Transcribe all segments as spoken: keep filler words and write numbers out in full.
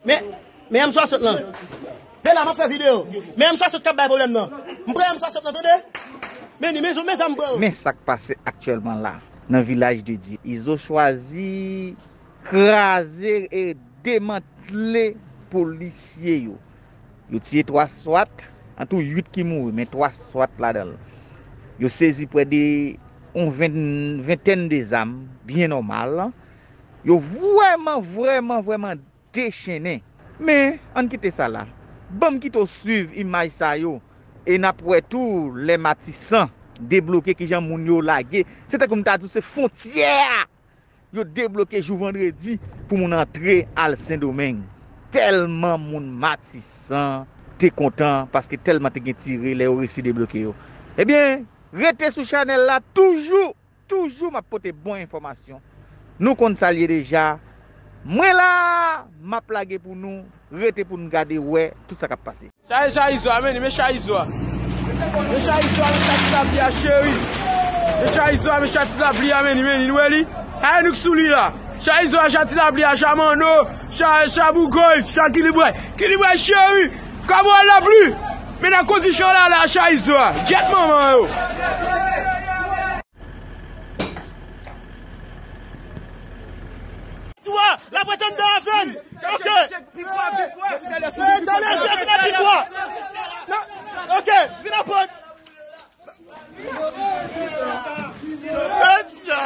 Men, men M swasant lan. De la, m ap fè videyo. Men M swasant k ap bay pwoblèm nan. M pran M swasant lan, tande? Men ni, men zam, men zam, bro. Men sa k pase aktyèlman la, nan Vilaj de Dye. Izo chwazi kraze e demantle polisye yo. Yo tiye twa swat, an tou uit ki mouri, men twa swat ladan l. Yo sezi prè de yon ven, ventèn de zam, byen nòmal. Yo vrèman, vrèman, vrèman dechennen. Men, ann kite sa la. Ban m kite w swiv imaj sa yo. E n ap wè tou lè Matisan debloke kijan moun yo lage. Se tankou m ta di w se fwontyè a. Yo debloke jou vandredi pou moun antre al Sendomeng. Tèlman moun Matisan te kontan paske tèlman te gen tire lè yo resi debloke yo. Ebyen, rete sou chanèl la toujou. Toujou m ap pote bon enfòmasyon. Nou konn sa l ye deja. Mwen la, m ap lage pou nou. Rete pou n gade wè tout sa k ap pase. Chaje, chaje izo a, men ni, men chaje izo a. Men chaje izo a, men chaje ti lapli a, cheri. Men chaje izo a, men chaje ti lapli a, men ni, men ni, nou wè li. Aye nou k sou li la. Chaje izo a, chaje ti lapli a, chaje manno, chaje, chaje bougòy, chaje kilibwè. Kilibwè, cheri. Kòman w al lapli? Men nan kondisyon la, la, chaje izo a. Gyèt manman yo. Tou a, l ap ret anndan avè n. Ok. Eh, talè, vin ap pi fò. Ok, vin ap pran. Etcha.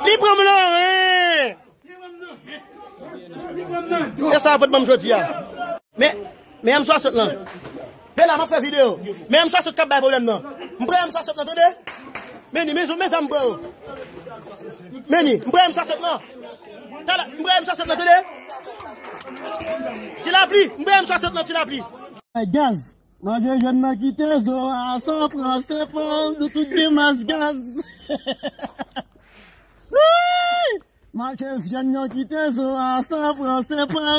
Li pran m nan, hein. E sa yo pot ban m jodi a. Men, men M swasant lan. De la, m ap fè videyo. Men M swasant k ap bay pwoblèm nan. M pran M swasant lan, tande? Men ni, men zam, men zam, bro. Men ni, m pran M swasant lan. Talè, m pran M swasant lan, tande? Ti lapli, m pran M swasant lan, ti lapli. Gaz, manje jèn nan kite zo a, san pran, se pa nou tout gen mas gaz. Wi! Mache vyann yo kite zo a, san pran, se pa.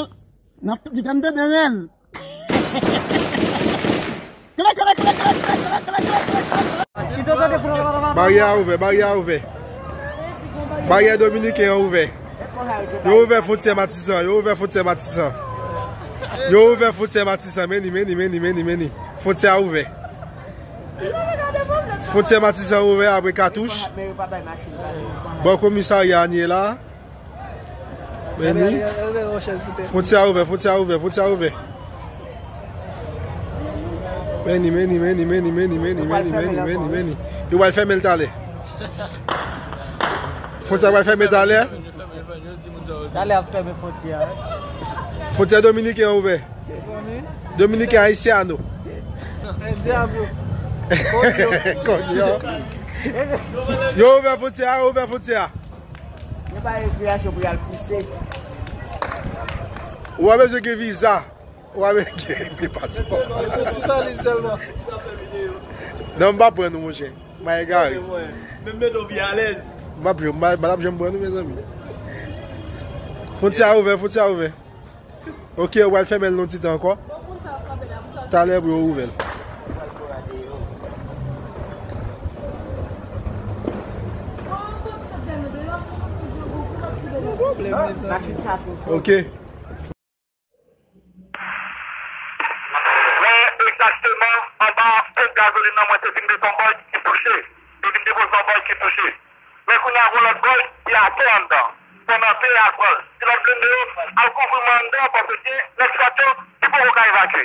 N ap di gade de rèl. Baryè a ouvè, baryè a ouvè. Baryè dominiken an ouvè. Yo ouvè fwontyè Matisan, yo ouvè fwontyè Matisan. Yo ouvè fwontyè Matisan, men ni, men ni, men ni, men ni, men ni. Fwontyè a ouvè. Fwontyè Matisan ouvè apre katouch. Bò komisarya a n ye la. Men ni. Fwontyè a ouvè, fwontyè a ouvè, fwontyè a ouvè. Men ni, men ni, men ni, men ni, men ni, men ni, men ni, men ni, men ni, men ni. Yo pral fèmen l talè. Fwontyè a pral fèmen talè. Talè ap fèmen fwontyè a, wi. Fwontyè dominiken an ouvè. Dominiken Haitiano. El Diablo. Konyo. Yo ouvè fwontyè a, yo ouvè fwontyè a. Yo bay rekreasyon pou y al pouse. Ou pa bezwen gen viza. Ou pa bezwen gen paspò. Mete ti valiz sèlman. Non, m pa pran nou, monchè. M a egare. Menm mete w pi alèz. M ap jwe, m pa, m pa t ap janm pran nou, mezanmi. Fwontyè a ouvè, fwontyè a ouvè. Ok, ou pral fèmen l yon ti tan ankò. Talè pou yo ouvè l. Ok. Mwen egzakteman anba ponp gazolin nan, mwen sezi m de yon bòy ki touche. Sezi m depoze yon bòy ki touche. Men kounye a, gon lòt bòy ki atè anndan. Pandan peye a pran l. Ti lòt blende yo al kouvri mwen anndan paske gen nèg swat yo ki poko ka evakye.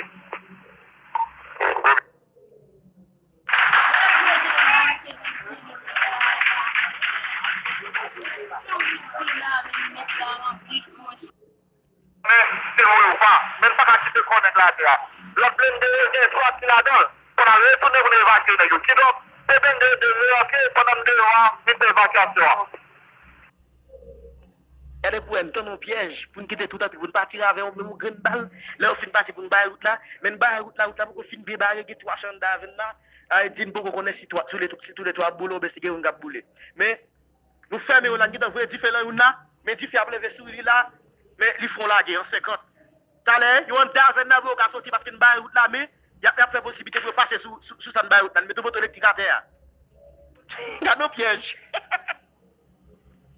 Men se vre ou pa. Men n pa ka kite kò nèg la atè a. Lòt blende yo gen swat ki ladan l. Fò n al retounen pou n evakye nèg yo. Kidonk, se blende yo te remake pandan m deyò a, vin fè evakyasyon an. Gade pou wè, n tann yon pyèj pou n kite tout anpil, pou n pa tire avè yon, menm yon grenn bal. Lè yo fin pase pou n bay wout la, men n bay wout la, wout la poko fin byen bare, gen twa chan anndan avè n la. Sa vle di n poko konnen si twa, si tou le, si tou le twa ap boule oubyen si gen youn k ap boule. Men, nou fèmen yo la, n gentan voye dife nan youn la, men dife ap leve sou li la, men li fè yon lage an senkant. Talè, yo anndan avè n nan, pou yo ka soti, paske n bare wout la, men y ap, y ap fè posiblite pou yo pase sou, sou, sou sa n bare wout la. N mete yon poto elektrik atè a. Gade yon pyèj.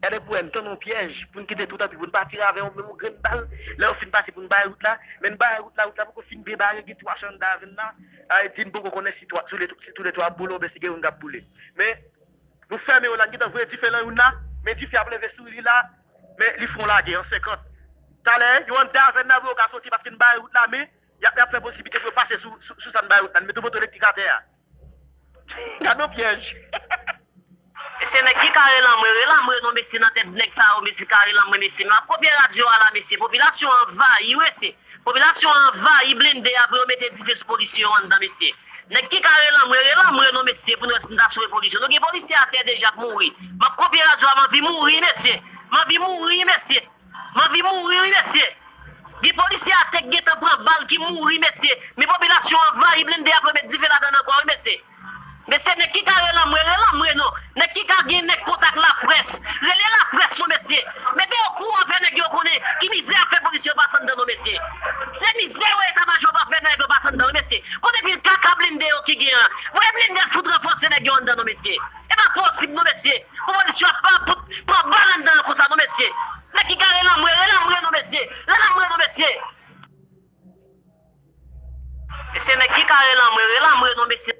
Gade pou wè, n tann yon pyèj pou n kite tout anpi pou n pa tire avè yon menm yon grenn bal. Lè yo fin pase pou n bare wout la, men n bare wout la, wout la poko fin byen bare, gen twa chan anndan avè n la. Sa vle di n poko konnen si twa, si toulètwa ap boule oubyen si gen youn k ap boule. Men nou fèmen yo la, n gentan voye dife nan youn la, men dife ap leve sou li la, men li fè yon lagè an senkant. Talè, yo anndan avè n la, vre yo ka soti paske n bare wout la, men y ap, y ap fè posiblite pou yo pase sou, sou, sou sa n bay wout la. N mete yon poto elektrik atè a. Gade yon pyèj. Se nèg ki kare lanmwe, relanmwe non mesye nan tèt nèg sa yo, mesye kare lanmwe mesye. M ap kopye radyo a la mesye. Popilasyon an anvayi wi mesye. Popilasyon an anvayi blende a pou yo mete dife sou polisye yo anndan mesye. Nèg ki kare lanmwe, relanmwe non mesye pou nou wè si n ta sove polisye. Nou gen polisye atè deja k mouri. M ap kopye radyo a, m anvi mouri mesye. M anvi mouri mesye. M anvi mouri wi mesye. Gen polisye atè k gentan pran bal ki mouri mesye. Men popilasyon anvayi blende a pou yo met dife ladann ankò wi mesye. Mesye nèg ki ka relanmwe, relanmwe non. Nèg ki ka gen nèg kontak laprès, rele laprès non mesye. Mete okouran fè nèg yo konnen ki mizè ap fè polisye yo pase anndan non mesye. Se mizè wi eta majò pa fè nèg yo pase anndan wi mesye. Kote pil kaka blende yo ki gen an? Voye blende fout ranfòse nèg yo anndan non mesye. E pa posib non mesye. Pou polisye ap pa pou pran bal anndan an konsa non mesye. Nèg ki ka relanmwe, relanmwe non mesye. Relanmwe non mesye. Mesye nèg ki ka relanmwe, relanmwe non mesye.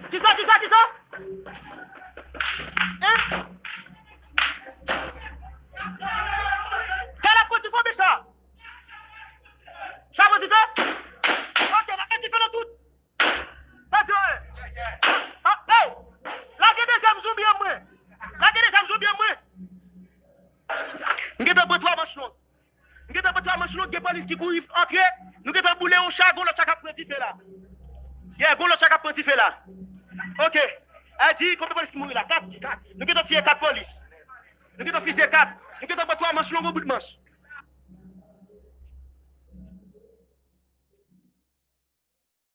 Kisa, kisa, kisa? Hein? Kè la pran ti fon, sa? Sa pran ti fè? Ok, n ap mete fè nan tout. Sa di, eh. Ah, hey! Lage dezyèm zonbi an mwen. Lage dezyèm zonbi an mwen. M gentan pran twa manch long. M gentan pran twa manch long, gen polis ki kouri antre. Nou gentan boule yon cha, gon lòt cha k ap pran dife la. Yeah, gon lòt cha k ap pran dife la. Ok. A di, konbyen polis ki mouri la? Kat. Kat. Nou gentan tiye kat polis. Nou gentan fizye kat. Nou gentan pran twa manch long, yon bout manch.